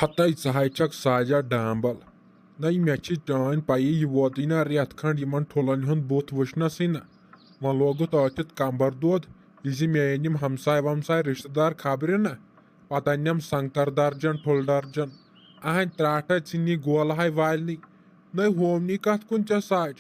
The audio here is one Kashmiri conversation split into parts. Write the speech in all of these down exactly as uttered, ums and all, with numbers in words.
ہتے ژٕ ہاے چھکھ ساجا ڈامبل۔ نَے مےٚ چھِ چٲنۍ پَیی، یہِ ووتُے نہ رٮ۪تھ کھنٛڈ یِمن ٹھُلن ہُنٛد بُتھ وٕچھنَسٕے نہ۔ وۄنۍ لوگُتھ ٲکھِتھ کمبر دود، یہِ زِ مےٚ أنِم ہمساے ومساے رشتہٕ دار خبرِ نہ، پتہٕ اننٮ۪م سنگتر درجن ٹھُل درجن۔ اہنۍ ترٛاٹھے ژھٕنی گولہٕ ہاے والنٕے۔ نَے ہوونی کتھ کُن ژےٚ ساج؟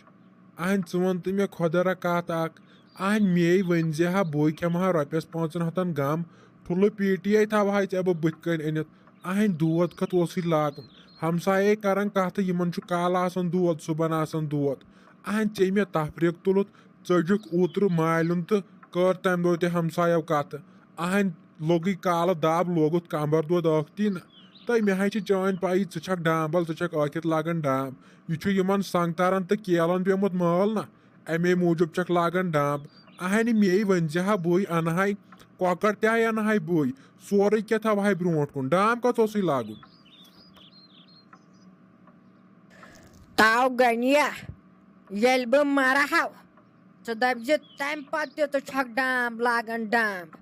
اہنۍ ژٕ وَن تہٕ مےٚ خۄدا را کتھ اکھ۔ اہنۍ مے ؤنۍ زِ ہا، بٕے کھٮ۪مہٕ ہا رۄپیس پانٛژن ہتن غم، ٹھُلہٕ پیٹیے تھاوہاے ژےٚ بہٕ بٕتھِ کنۍ أنِتھ۔ اہنۍ دود کتھ اوسُے لاگُن؟ ہمسایے کران کتھٕ، یِمن چھُ کالہٕ آسان دود، صُبحن آسان دود۔ اہنۍ ژےٚ مےٚ تفریٖق تُلُتھ، ژٔجُکھ اوترٕ مالِیُن تہٕ کٔر تمہِ دۄہ تہِ ہمسایو کتھٕ۔ اہنۍ لوٚگُے کالہٕ دب، لوگُتھ کمبر دود ٲکھتی نہٕ۔ تہٕ مےٚ ہاے چھِ چٲنۍ پَیی، ژٕ چھکھ ڈامبل، ژٕ چھکھ ٲکھِتھ لاگان ڈام۔ یہِ چھُ یِمن سنگترن تہٕ کیلن پیومُت مٲل نہ، امے موٗجوٗب چھکھ لاگان ڈامب۔ اہنہِ مے ؤنۍ زِ ہا، بٕے انہٕ ہاے کۄکر تہِ ہاے انہٕ ہاے بٕے، سورُے کینٛہہ تھاوہاے برونٛٹھ کُن۔ ڈامب کتھ اوسُے لاگُن؟ تاو گنیا، ییٚلہِ بہٕ مرٕ ہاو، ژٕ دٔپزِ تمہِ پتہٕ تہِ ژٕ چھکھ ڈامب لاگان ڈامب۔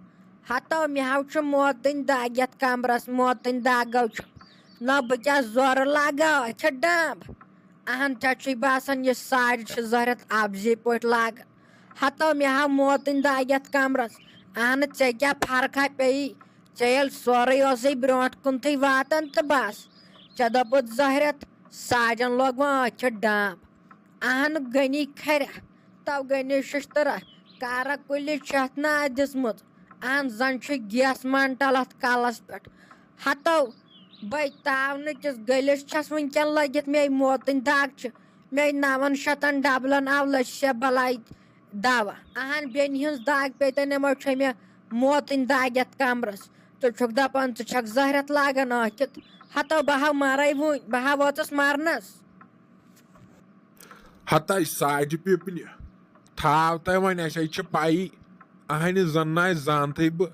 ہتو مےٚ ہاو چھُ موتٕنۍ دگ یتھ کمرس، موتٕنۍ دگو چھُ۔ نہ بہٕ کیٛاہ زورٕ لاگہٕ أتھِ ڈامب؟ اہن ژےٚ چھُے باسان یہِ ساڑِ چھِ زہرت افزی پٲٹھۍ لاگان۔ ہتو مےٚ ہاو موتٕنۍ دگ یتھ کمرس۔ اہن ژےٚ کیٛاہ فرقا پیٚیی؟ ژےٚ ییٚلہِ سورُے اوسُے برونٛٹھ کُنتھٕے واتان تہٕ بس، ژےٚ دوٚپُتھ زہرت، ساڑٮ۪ن لوگ وۄنۍ أتھِ ڈامب۔ اہن گٔنی کھرِ، تو گٔنی ششتٕرہ، کارا کُلہِ چھِ اتھ نار دِژمٕژ۔ اہن زن چھُ گیس منٹل اتھ کلس پٮ۪ٹھ۔ ہتو بے تاونہٕ کِس گٔلِس چھس وٕنکٮ۪ن لٔگِتھ، مے موتٕنۍ دگ چھِ۔ مے نون شتن ڈبلن آو لٔچھِ بلاے دوا۔ اہن بیٚنہِ ہٕنٛز دگ پیٚیہِ تۄہہِ نِمو چھےٚ مےٚ موتٕنۍ دگ یتھ کمرس۔ ژٕ چھُکھ دپان ژٕ چھکھ زہرٮ۪تھ لاگان ٲکھِتھ۔ ہتو بہٕ ہا مرے وُنۍ، بہٕ ہا وٲژٕس مرنس۔ ہتاے ساجہِ پِپنہِ، تھاو تۄہہِ وۄنۍ، اسے چھِ پَیی، اہنہِ زن نہ آسہِ زانتھٕے بہٕ۔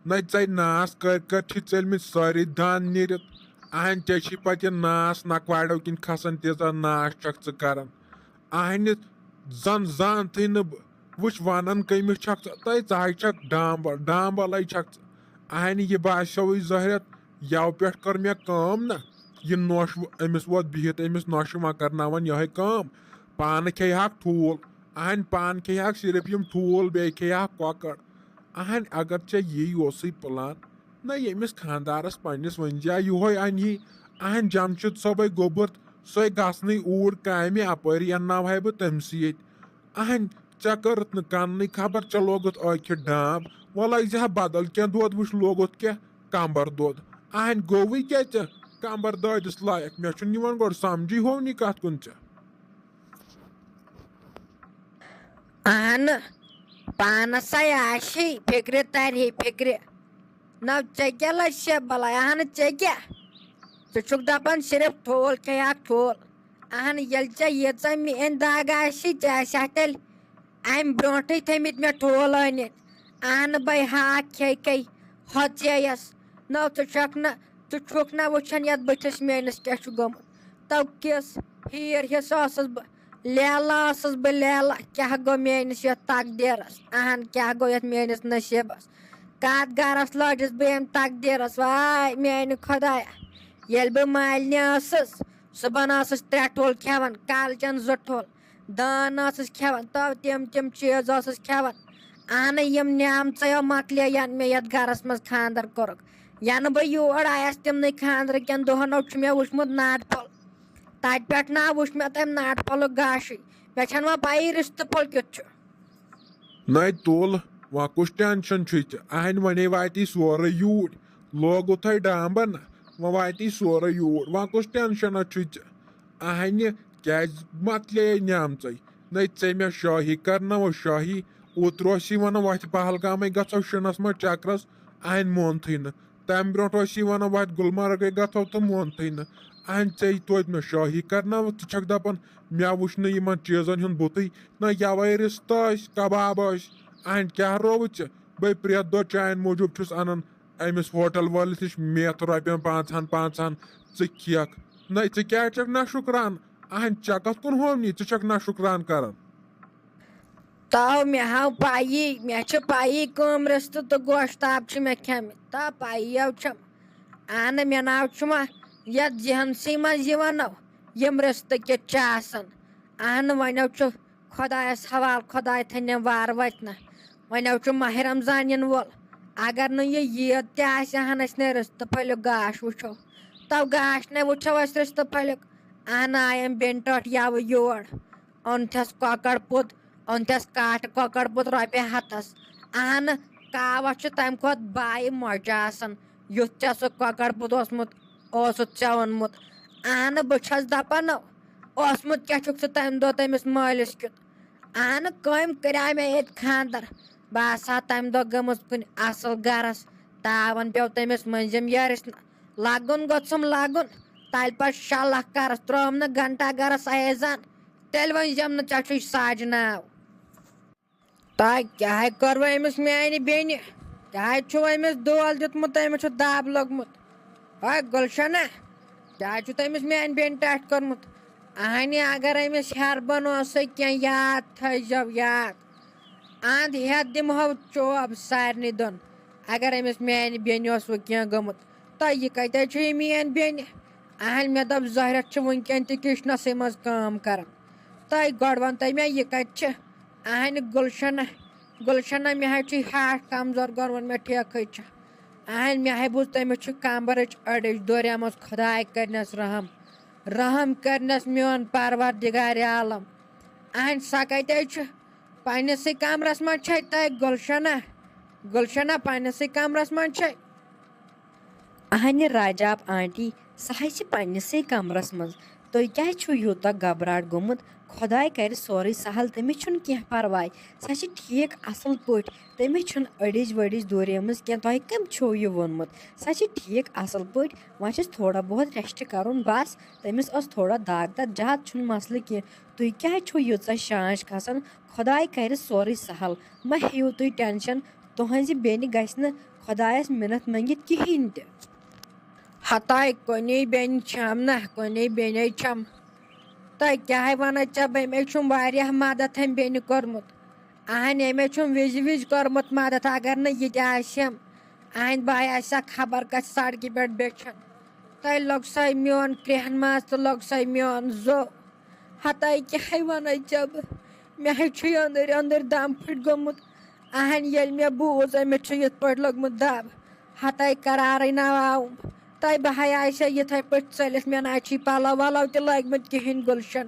نہ ژےٚ ناس کٔرۍ کٔرۍ چھِ ژٔلمٕتۍ سٲری دان نیٖرِتھ۔ اہن ژےٚ چھی پتہٕ یہِ ناس نکواڑو کِنۍ کھسان، تیٖژاہ ناس چھکھ ژٕ کران۔ اہنہِ زن زانتھٕے نہٕ بہٕ۔ وٕچھ ونان کٔمِس چھکھ ژٕ؟ تۄہہِ ژٕ ہاے چھکھ ڈامبل، ڈامبلے چھکھ ژٕ۔ اہنہِ یہِ باسیوٕے زہرٮ۪تھ، یَوٕ پٮ۪ٹھ کٔر مےٚ کٲم نہ، یہِ نۄش و-، أمِس ووت بِہِتھ أمِس نۄشہِ وۄنۍ کرناوان یِہوٚے کٲم۔ پانہٕ کھیٚیہِ ہاکھ ٹھوٗل، اہنہِ پانہٕ کھیٚیہِ ہاکھ صرف یِم ٹھوٗل، بیٚیہِ کھیٚیہِ ہاکھ کۄکر۔ اہنہِ اگر ژےٚ یی اوسُے پلان، نہ ییٚمِس خانٛدارس پننِس ؤنۍ زِ ہا یِہوٚے انہِ ہی۔ اہنہِ جمشید صٲبے گوٚبُر، سۄے گژھنٕے اوٗرۍ کامہِ، اپٲری انناوہاے بہٕ تٔمسٕے ییٚتہِ۔ اہنہِ ژےٚ کٔرٕتھ نہٕ کننٕے، خبر ژےٚ لوگُتھ ٲکھِتھ ڈام۔ وۄنۍ لٲگۍ زِ ہا بدل کینٛہہ دود، وٕچھ لوگُتھ کینٛہہ کمبر دود۔ اہنہِ گوٚوٕے کیٛاہ ژےٚ کمبر دٲدِس لایق؟ مےٚ چھُنہٕ یِوان گۄڈٕ سمجھٕے ہوونی کتھ کُن ژےٚ۔ اہنہٕ، پانس سا آسی فکرِ، ترِ ہے فکرِ۔ نو ژےٚ کیٛاہ لٔج سے بلاے؟ اہنہٕ ژےٚ کیٛاہ؟ ژٕ چھُکھ دپان صرف ٹھوٗل کھیٚیہِ ہاکھ ٹھوٗل۔ اہن، ییٚلہِ ژےٚ ییٖژاہ میٲنۍ دگ آسی، ژےٚ آسہِ ہا تیٚلہِ امہِ برونٹھٕے تھٲمٕتۍ مےٚ ٹھوٗل أنِتھ۔ اہن بے ہاکھ کھے کھے ہۄژییس۔ نو ژٕ چھکھ نہٕ، ژٕ چھُکھ نہ وٕچھان یتھ بٕتھِس میٲنِس کیٛاہ چھُ گوٚمُت۔ تو کِس ہیٖر ہِس ٲسٕس بہٕ، لیلا ٲسٕس بہٕ لیلا۔ کیٛاہ گوٚو میٲنِس یتھ تقدیرس؟ اہن کیٛاہ گوٚو یتھ میٲنِس نصیبس؟ کتھ گرس لٲجِس بہٕ ییٚمہِ تقدیرس؟ واے میانہِ خۄدایا، ییٚلہِ بہٕ مالنہِ ٲسٕس، صُبحن ٲسٕس ترٛےٚ ٹھوٗل کھٮ۪وان، کالچن زٕ ٹھوٗل، دٲن ٲسٕس کھٮ۪وان، تو تِم تِم چیٖز ٲسٕس کھٮ۪وان۔ اہنہٕ یِم نعمژے یو مۄکلے، ینہٕ مےٚ یتھ گرس منٛز خانٛدر کوٚرُکھ۔ ینہٕ بہٕ یور آیس، تِمنٕے خانٛدرٕ کٮ۪ن دۄہن چھُ مےٚ وُچھمُت ناٹہٕ پھوٚل۔ تتہِ پٮ۪ٹھ نا وُچھ مےٚ تٔمۍ ناٹہٕ پھوٚلُک گاشٕے۔ مےٚ چھنہٕ وۄنۍ پَیی رِستہٕ پھوٚل کیُتھ چھُ۔ نَے تُل، وۄنۍ کُس ٹینشن چھُے ژےٚ؟ اہنہِ ونے واتی سورُے یوٗرۍ۔ لوگُتھے ڈامبن، وۄنۍ واتی سورُے یوٗرۍ۔ وۄنۍ کُس ٹینشنا چھُے ژےٚ؟ اہنہِ کیٛازِ مۄکلے نیمژے؟ نَے ژےٚ مےٚ شٲہی کرناوو شٲہی۔ اوترٕ اوس یہِ ونان وۄتھِ پہلگامے گژھو شِنس منٛز چکرس، اہنہِ مونتھٕے نہٕ۔ تمہِ برونٛٹھ اوس یہِ ونان وۄتھِ گلمرگے گژھو تہٕ مونتھٕے نہٕ۔ اہنہِ ژےٚ توتہِ مےٚ شٲہی کرناوو، ژٕ چھکھ دپان مےٚ وُچھ نہٕ یِمن چیٖزن ہُنٛد بُتٕے۔ نہ یوے رِستہٕ ٲسۍ، کباب ٲسۍ، اہنہِ کیٛاہ رووُے ژےٚ؟ بے پرٛٮ۪تھ دۄہ چانہِ موٗجوٗب چھُس انان أمِس ہوٹل وٲلِس نِش میتھ رۄپین پانٛژہن پانٛژہن، ژٕ کھیٚکھ۔ نَے ژٕ کیٛازِ چھکھ نہ شُکران؟ اہن ژےٚ کتھ کُن ہوونی؟ ژٕ چھکھ نہ شُکران کران۔ تو مےٚ ہاو پَیی، مےٚ چھِ پَیی کٲم رِستہٕ تہٕ گوشتاب چھِ مےٚ کھٮ۪مٕتۍ۔ تو پَیی یو چھم۔ اہن مےٚ ناو چھُ وۄنۍ یَتھ ذہنسٕے منٛز یہِ وَنو، یِم رِستہٕ کِتھ چھِ آسان۔ اہن، وۄنۍ چھُ خۄدایَس حوالہٕ، خۄداے تھٲینَم وارٕ وَتہِ نہ۔ وۄنۍ چھُ ماہِ رمضان یِنہٕ وول۔ اگر نہٕ یہِ عیٖد تہِ آسہِ ہن، أسۍ نے رِستہٕ پھٔلیُک گاش وٕچھو۔ تو گاش نے وٕچھو أسۍ رِستہٕ پھٔلیُک۔ اہن، آیم بیٚنہِ ٹٲٹھ یَوٕ یور۔ اوٚنتھس کۄکر پوٚت، اوٚنتھس کاٹھ کۄکر پوٚت رۄپیہِ ہتس۔ اہن، کاوس چھُ تمہِ کھۄتہٕ بایہِ مۄچہِ آسان، یُتھ ژےٚ سُہ کۄکر پوٚت اوسمُت، اوسُتھ ژےٚ اوٚنمُت۔ اہن، بہٕ چھس دپان، اوسمُت کیٛاہ چھُکھ ژٕ تمہِ دۄہ تٔمِس مٲلِس کیُتھ؟ اہن، کٔمۍ کریٛاو مےٚ ییٚتہِ خانٛدر؟ بہٕ آسہٕ ہا تمہِ دۄہ گٔمٕژ کُنہِ اصل گرس، تاون پیوٚو تٔمِس مٔنٛزِم یٲرِس۔ لگُن گوٚژھُم لگُن، تلہِ پتہٕ شاہ لکھ کرس، ترٲوٕم نہٕ گھنٹا گرس ایزان۔ تیٚلہِ ؤنۍزٮ۪م نہٕ ژےٚ چھُے ساجہِ ناو۔ تۄہہِ کیٛاہ کٔروٕ أمِس میٛانہِ بیٚنہِ؟ کیٛازِ چھُو أمِس دول دیُتمُت؟ أمِس چھُ دب لوٚگمُت۔ ہے گُلشنہ، کیٛازِ چھُ تٔمِس میٛانہِ بیٚنہِ ٹٮ۪ٹھ کوٚرمُت؟ اہنہِ، اگر أمِس ہیربن اوسُے کینٛہہ، یاد تھٲیزیو یاد۔ اند ہٮ۪تھ دِمہو چوب سارنٕے دۄن، اگر أمِس میٛانہِ بیٚنہِ اوس وۄنۍ کینٛہہ گوٚمُت۔ تہٕ یہِ کَتہِ چھُ یہِ میٛٲنۍ بیٚنہِ؟ اہن، مےٚ دوٚپ زہرت چھِ وٕنکٮ۪ن تہِ کِچنَسٕے منٛز کٲم کَران۔ تہٕ گۄڈٕ وَن تہٕ مےٚ، یہِ کَتہِ چھِ؟ اہن، گُلشنہ، گُلشنہ، مےٚ حظ چھُ ہاٹھ کمزور، گۄڈٕ وَن مےٚ ٹھیکھٕے چھُ۔ اہن، مےٚ حظ بوٗز تٔمِس چھُ کمبرٕچ أڈٕج دوریمٕژ، خۄداے کٔرنَس رحم، رحم کٔرنَس میون پروردگار عالم۔ اہن، سۄ کَتہِ حظ چھِ؟ پننِسٕے کمرَس منٛز چھے تۄہہِ گُلشنہ، گُلشنہ پننِسٕے کمرَس منٛز چھے۔ اہنہِ راجاب آنٹی، سۄ حظ چھِ پننِسٕے کمرس منٛز۔ تُہۍ کیٛازِ چھِو یوٗتاہ گھبراٹ گوٚمُت؟ خۄداے کرِ سورُے سہل، تٔمِس چھُنہٕ کینٛہہ پرواے۔ سۄ چھِ ٹھیٖک اصل پٲٹھۍ، تٔمِس چھُنہٕ أڈِج ؤڈِج دوریمٕژ کینٛہہ۔ تۄہہِ کٔمۍ چھُو یہِ ووٚنمُت؟ سۄ چھِ ٹھیٖک اصل پٲٹھۍ، وۄنۍ چھِس تھوڑا بہت rest کرُن بس۔ تٔمِس ٲس تھوڑا دگ تتھ، زیادٕ چھُنہٕ مسلہٕ کینٛہہ۔ تُہۍ کیٛازِ چھِو ییٖژاہ شانٛش کھسان؟ خۄداے کرِ سورُے سہل، مہ ہیٚیِو تُہۍ tension۔ تُہنٛزِ بیٚنہِ گژھِ نہٕ خۄدایس مِنتھ مٔنگِتھ کِہینۍ تہِ۔ ہتاے کُنے بیٚنہِ چھم نہ، کُنے بیٚنے چھم۔ تۄہہِ کیٛاہ وَنان ژےٚ بہٕ؟ مےٚ چھُم واریاہ مدد أمۍ بیٚنہِ کوٚرمُت۔ اہنہِ، مےٚ چھُم وِزِ وِزِ کوٚرمُت مدد، اگر نہٕ یہِ تہِ آسہِ ہم، اہنہِ بایہِ آسہِ ہا خبر کتھ سڑکہِ پٮ۪ٹھ بیچھان۔ تۄہہِ لوٚگ سۄے میون کرٛیہن ماز تہٕ لوٚگ سۄے میون زو۔ ہتاے کیٛاہ وَنَے ژےٚ بہٕ؟ مےٚ ہے چھُے أنٛدٕرۍ أنٛدٕرۍ دم پھٕٹۍ گوٚمُت۔ اہن، ییٚلہِ مےٚ بوٗز أمِس چھُ یِتھ پٲٹھۍ لوٚگمُت دب، ہتاے قرارٕے نہ آوُم۔ تۄہہِ بہٕ ہے آسہِ ہا یِتھَے پٲٹھۍ ژٔلِتھ، مےٚ نہ چھِی پَلو وَلو تہِ لٲگمٕتۍ کِہیٖنۍ گُلشن۔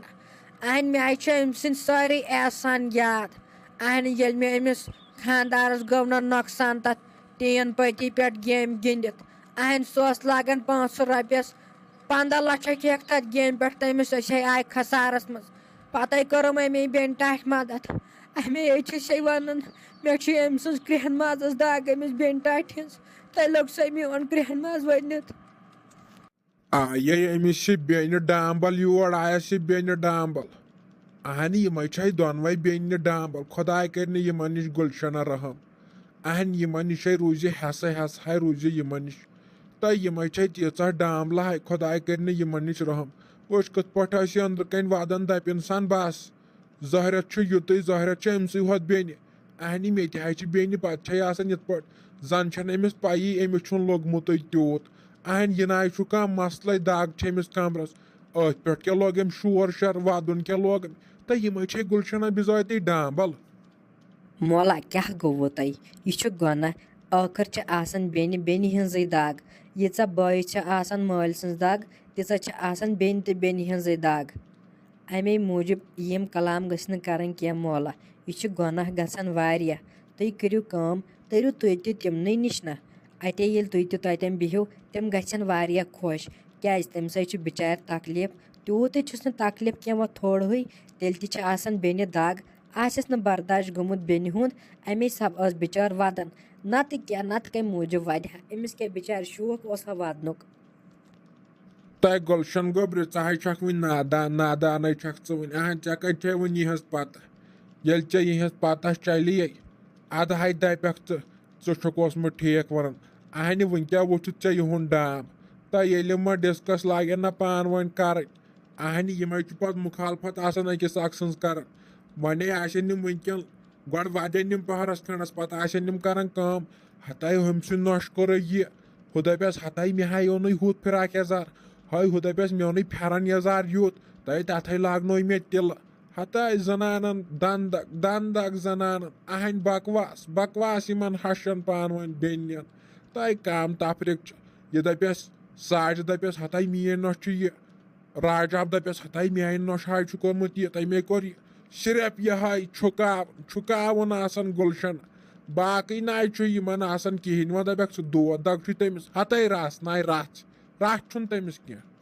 اہن، مےٚ ہے چھِ أمۍ سٕنٛدۍ سٲری احسان یاد۔ اہن، ییٚلہِ مےٚ أمِس خانٛدارَس گوٚو نہ نۄقصان تَتھ ٹیٖن پٲتی پٮ۪ٹھ game گِنٛدِتھ۔ اہن، سُہ اوس لاگان پانٛژھ سُہ رۄپیَس، پنٛداہ لَچھ ہیٚکہِ ہیٚکھ تَتھ game پٮ۪ٹھ تٔمِس، أسۍ ہے آے خسارَس منٛز۔ پَتَے کٔرٕم أمۍ بیٚنہِ ٹاٹھۍ مَدَتھ۔ اَمے چھِ سے وَنان، مےٚ چھُ أمۍ سٕنٛز کرٛیٚہن مازَس دَگ، أمِس بیٚنہِ ٹاٹھہِ ہِنٛز۔ تۄہہِ لوٚگ سۄ میون کرٛیٚہن ماز ؤنِتھ۔ آیے أمِس چھِ بیٚنہِ ڈامبل یور، آیَس چھِ بیٚنہِ ڈامبل۔ اہنہِ، یِمَے چھِ اَسہِ دۄنوَے بیٚنہِ ڈامبل۔ خۄداے کَرِ نہٕ یِمَن نِش گُلشنہ رحم۔ اہن، یِمَن نِش ہے روٗزِ ہٮ۪سہٕ ہٮ۪سہٕ ہے روٗزِ یِمَن نِش۔ تہٕ یِمَے چھِ تیٖژاہ ڈامبلہٕ ہاے، خۄداے کَرِ نہٕ یِمَن نِش رحم۔ وٕچھ کِتھ پٲٹھۍ ٲسۍ یہِ أنٛدرٕ کَنۍ وَدان، دَپہِ اِنسان بَس۔ زہرت چھُ یُتُے، زہرت چھُ أمۍ سٕے ہوت بیٚنہِ۔ اہنہِ، مےٚ تہِ حظ چھِ بیٚنہِ، پَتہٕ چھے آسان یِتھ پٲٹھۍ۔ زَن چھَنہٕ أمِس پَیی أمِس چھُنہٕ لوٚگمُتُے تیوٗت۔ اہنہِ، یہِ نہ حظ چھُ کانٛہہ مسلَے، دَگ چھِ أمِس کَمرَس۔ أتھۍ پٮ۪ٹھ کیٛاہ لوٚگ أمۍ شور شر، وَدُن کیٛاہ لوٚگ أمۍ؟ تہٕ یِمَے چھے گُلشنہ بِذٲتی ڈامبل۔ مولا، کیٛاہ گوٚووُ تۄہہِ؟ یہِ چھُ گۄناہ۔ ٲخٕر چھِ آسان بیٚنہِ بیٚنہِ ہِنٛزٕے دَگ۔ ییٖژاہ بٲیِس چھِ آسان مٲلۍ سٕنٛز دَگ، تیٖژاہ چھِ آسان بیٚنہِ تہٕ بیٚنہِ ہِنٛزٕے دَگ۔ اَمے موٗجوٗب یِم کلام گٔژھۍ نہٕ کَرٕنۍ کینٛہہ مولا۔ یہِ چھُ گۄناہ گژھان واریاہ۔ تُہۍ کٔرِو کٲم، تٔرِو تُہۍ تہِ تِمنٕے نِش نہ۔ اَتے ییٚلہِ تُہۍ تہِ تَتٮ۪ن بِہِو، تِم گژھن واریاہ خۄش۔ کیٛازِ تَمہِ سۭتۍ چھُ بِچارِ تکلیٖف۔ تیوٗت تہِ چھُس نہٕ تکلیٖف کینٛہہ، وۄنۍ تھوڑہٕے، تیٚلہِ تہِ چھِ آسان بیٚنہِ دَگ۔ آسٮ۪س نہٕ برداش گوٚمُت بیٚنہِ ہُنٛد، اَمے سب ٲس بِچٲر وَدان۔ نَتہٕ کیٛاہ، نَتہٕ کَمہِ موٗجوٗب وَدِ ہا؟ أمِس کیٛاہ بِچارِ شوق اوس ہا وَدنُک؟ تۄہہِ گُلشن گوٚبرِ، ژٕ ہَے چھَکھ وٕنہِ نادان، نادانَے چھَکھ ژٕ وٕنہِ۔ اہن، ژےٚ کَتہِ چھے وٕنہِ یِہٕنٛز پَتہ؟ ییٚلہِ ژےٚ یِہٕنٛز پَتہ چلی، اَدٕ ہَے دَپٮ۪کھ ژٕ، ژٕ چھُکھ اوسمُت ٹھیٖک وَنان۔ اہنہِ، وٕنہِ کیٛاہ ووٚتھُتھ ژےٚ یِہُنٛد ڈام؟ تہٕ ییٚلہِ یِم وۄنۍ discuss لاگن نہ پانہٕ ؤنۍ کَرٕنۍ، اہنہِ، یِمَے چھِ پَتہٕ مُخالفت آسان أکِس اَکھ سٕنٛز کَران۔ وۄنۍ آسن یِم وٕنکٮ۪ن، گۄڈٕ وَدن یِم پَہرَس کھنٛڈَس، پَتہٕ آسن یِم کَران کٲم، ہَتاے ہُمۍ سُنٛد نۄش کوٚرُے یہِ، ہُہ دَپٮ۪س، ہَتاے مےٚ ہَے اوٚنُے ہُتھ فِراک یَزار، ہاے ہُہ دَپٮ۪س، "مےٚ اوٚنُے پھٮ۪رن یَزار یُتھ، تۄہہِ تَتھَے لاگنوے مےٚ تِلہٕ۔" ہتاے زنانن دندگ دندگ زنانن اہنۍ بکواس بکواس یِمن ہشن پانہٕ ؤنۍ بیٚنٮ۪ن۔ تۄہہِ کم تفریق چھُ؟ یہِ دپٮ۪س، ساجہِ دپٮ۪س، ہتاے میٲنۍ نۄش چھُ یہِ۔ راجاب دپٮ۪س، ہتاے میانہِ نۄشہِ ہاے چھُ کوٚرمُت یہِ، تٔمۍ کوٚر یہِ۔ صرف یِہے چھُکاوُن چھُکاوُن آسان گُلشن، باقٕے ناے چھُ یِمن آسان کِہینۍ۔ وۄنۍ دپٮ۪کھ، ژٕ دود دگ چھُے تٔمِس؟ ہتاے رژھ ناے رژھ، رژھ چھُنہٕ تٔمِس کینٛہہ۔